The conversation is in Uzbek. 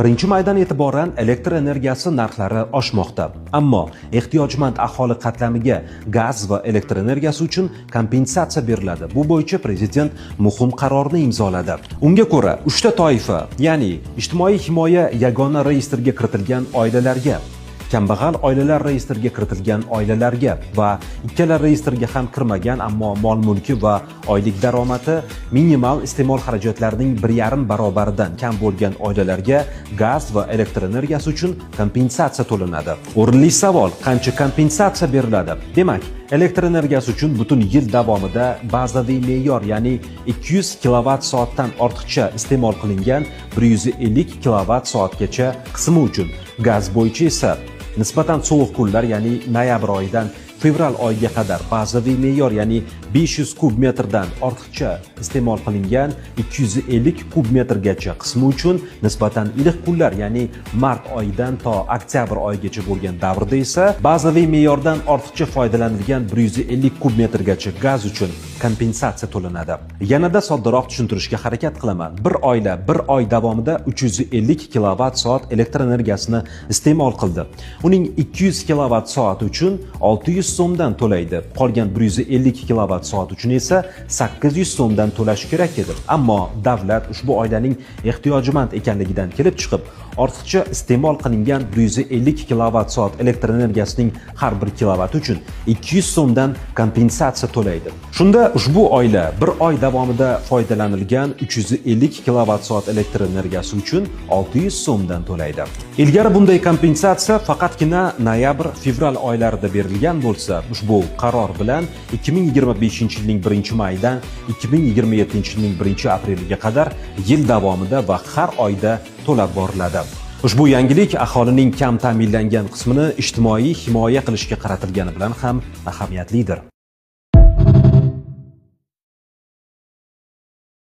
1 maydan e'tiboran elektr energiyasi narxlari oshmoqda. Ammo ehtiyojmand aholi qatlamiga gaz va elektr energiyasi uchun kompensatsiya beriladi. Bu bo'yicha prezident muhim qarorni imzoladi. Unga ko'ra, uchta toifa, ya'ni ijtimoiy himoya yagona reyestrga kiritilgan oilalarga, kambag'al oilalar reyestriga kiritilgan oilalarga va ikkala reyestrga ham kirmagan, ammo mol-mulki va oylik daromadi minimal iste'mol xarajatlarining 1,5 barobaridan kam bo'lgan oilalarga gaz va elektr energiyasi uchun kompensatsiya to'lanadi. O'rinli savol: qancha kompensatsiya beriladi? Demak, elektr energiyasi uchun butun yil davomida bazaviy me'yor, ya'ni 200 kilovat soatdan ortiqcha iste'mol qilingan 150 kilovat soatgacha qismi uchun, gaz bo'yicha esa nisbatan sovuq kunlar, ya'ni noyabr oyidan fevral oyiga qadar bazaviy me'yor, ya'ni 500 kub metrdan ortiqcha iste'mol qilingan 250 kub metrgacha qismi uchun, nisbatan iliq kunlar, ya'ni mart oyidan to oktyabr oyigacha bo'lgan davrda esa bazaviy me'yordan ortiqcha foydalanilgan 150 kub metrgacha gaz uchun kompensatsiya to'lanadi. Yanada soddaroq tushuntirishga harakat qilaman. Bir oila bir oy davomida 350 kilovat soat elektr energiyasini iste'mol qildi. Uning 200 kilovat soat uchun 600 so'mdan to'laydi. Qolgan 150 kilovat soat uchun esa 800 so'mdan to'lash kerak edi. Ammo davlat ushbu oilaning ehtiyojmand ekanligidan kelib chiqib, ortiqcha iste'mol qilingan 150 kilovat soat elektr energiyasining har bir kilovati uchun 200 so'mdan kompensatsiya to'laydi. Shunda ushbu oila bir oy davomida foydalanilgan 350 kilovat soat elektr energiyasi uchun 600 so'mdan to'laydi. Ilgari bunday kompensatsiya faqatgina noyabr, fevral oylarida berilgan bo'lsa, ushbu qaror bilan 2025-yilning 1 mayidan 2027-yilning 1 apreliga qadar yil davomida va har oyda to'lab boriladi. Ushbu yangilik aholining kam ta'minlangan qismini ijtimoiy himoya qilishga qaratilgani bilan ham ahamiyatlidir.